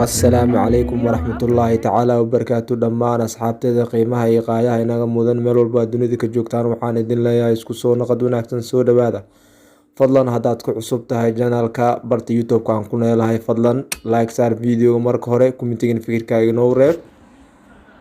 Assalaamu calaykum waraxmatullaahi tacaala wabarakaatu. Dhammaan asxaabteeda qiimaha iyo qaayaha inaga mudan, meel walba aad dunida ka joogtaan, waxaan idin leeyahay isku soo naqad wanaagsan, soo dhawaada. Fadlan haddaad ku cusub tahay channelka barta YouTube-ka aan ku neelahay, fadlan like saar videoga marka hore, commentigan fikirkaaga inoo reeb,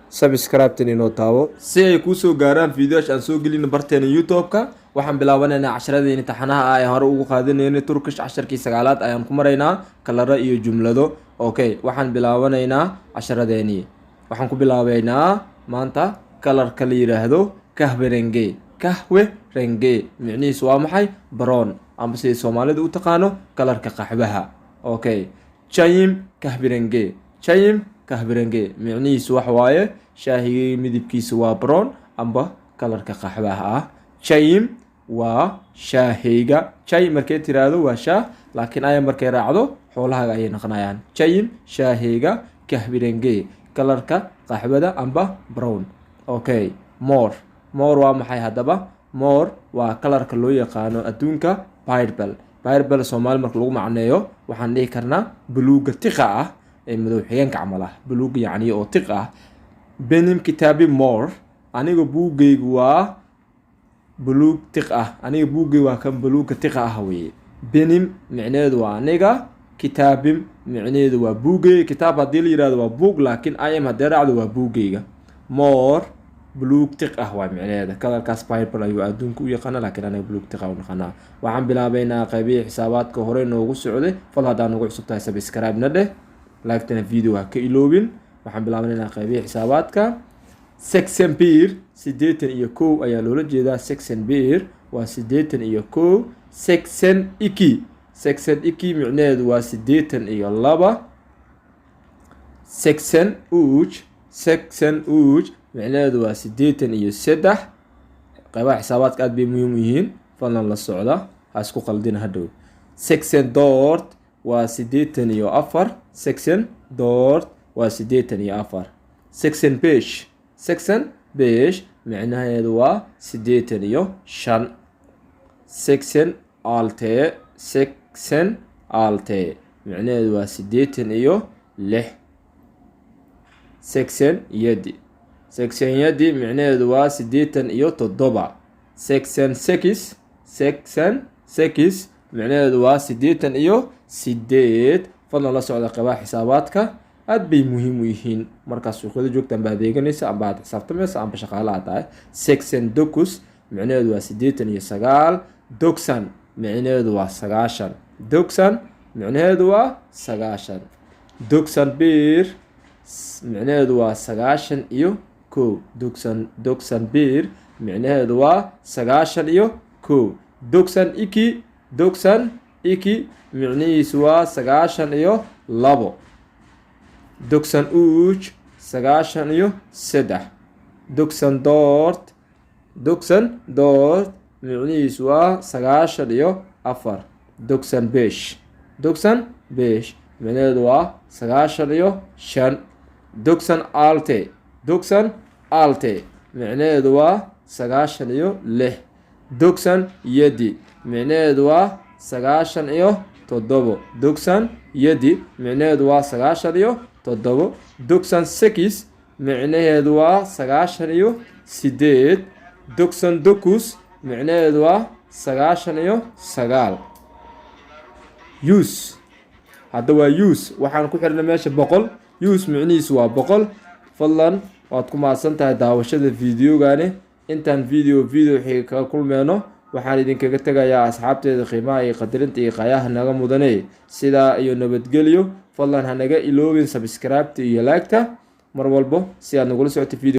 subscribe-tan inoo taabo si ay kuusoo gaaraan videoyaasha aan soo gelino barteena YouTube-ka. Waxaan bilaabanaynaa casharadii imtixaanaha ah ee hore ugu qaadanaynay Turkish. Casharkii sagaalaad ayaan ku maraynaa, kalaro iyo jumlado. Okay, waxaan bilaabanaynaa casharadeenii. Waxaan ku bilaabeynaa maanta kalarka la yiraahdo kahverengi. Kahverengi micnihiisu waa maxay? Brown, ama sidai Soomaalida u taqaano kalarka qaxwaha. Okay, çayım kahverengi. Çayım kahverengi micnihiisu waxa waaye shaahigii midabkiisa waa brown amba kalarka qaxwaha ah. Çayım waa shaahayga. Çay markay tiraahdo waa shaah, laakiin aya markay raacdo xoolahaaga ayay noqonayaan. Çayım shaahayga, kahverengi kalarka qaxwada amba brown. Okay, mor. Mor waa maxay haddaba? Mor waa kalarka loo yaqaano adduunka purple. Purple Soomaali marka lagu macneeyo waxaan dhihi karnaa buluuga tiqa ah ee madow xigeenka camal ah, buluuga yacni oo tiq ah. Benim kitabım mor. Aniga buuggaygu waa buluug tiq ah. Aniga buuggaygu waa kan buluuga tiqa ah weeye. Benim micnaheedu waa aniga, kitabım micnaheedu waa buuggayga. Kitaab haddii la yirahdo waa buug, laakiin im haddii raacdo waa buuggayga. Mor buluug tiq ah waa micnaheeda. Kalarkaas purple ayuu adduunka u yaqaana, laakiin aniga buluug tiq ah u naqanaa. Waxaan bilaabeynaa qaybihii xisaabaadka hore noogu socday. Fal haddaa nagu cusub tahay, subscribe na dheh, like-tana video ha ka iloobin. Waxaan bilaabeynaa qaybihii xisaabaadka. 81, 81 ayaa loola jeedaa. 81 waa 81. 82, 82 micnaheedu waa 82. 83, 83 micnaheedu waa 83. Qaybaha xisaabaadka aad bay muhiim u yihiin, fadlan la socda, ha isku qaldina hadhow. 84 waa 84. 84 waa 84. 85, 85 micnaheedu waa 85. 86, 86 micnaheedu waa 86. 87, 87 micnaheedu waa 87. 88, 88 micnaheedu waa 88. Fadlan la socda qaybaha xisaabaadka, aad bay muhiim u yihiin. Markaad suuqyada joogta amba adeeganaysa amba aad xisaabtamaysa amba shaqaale aad tahay. 89 micnaheedu waa 89. 90 micnaheedu waa 90. 90 micnaheedu waa 90. 91 micnaheedu waa 91. 91 micnaheedu waa 91. 92, 92 micnihiisu waa 92. 93, 93. 94, 94 micnihiisu waa 94. 95, 95 micnaheedu waa 95. 96, 96 micnaheedu waa 96. 97 micnaheedu waa 97. 97 micnaheedu waa 97. 98 micnaheedu waa 98. 99 micnaheedu waa 99. Yüz hadda waa yüz. Waxaan ku xirnay meesha 100. Yüz micnihiisu waa 100. Fadlan waad ku mahadsan tahay daawashada videogani. Intaan video xiga kaga kulmeyno, waxaan idinkaga tegayaa, asxaabteeda qiimaha iyo qadarinta iyo qayaha naga mudane, sidaa iyo nabadgelyo. Fadlan ha naga iloobin subscribe-ta iyo like-ta mar walbo si aad nagula socoto video.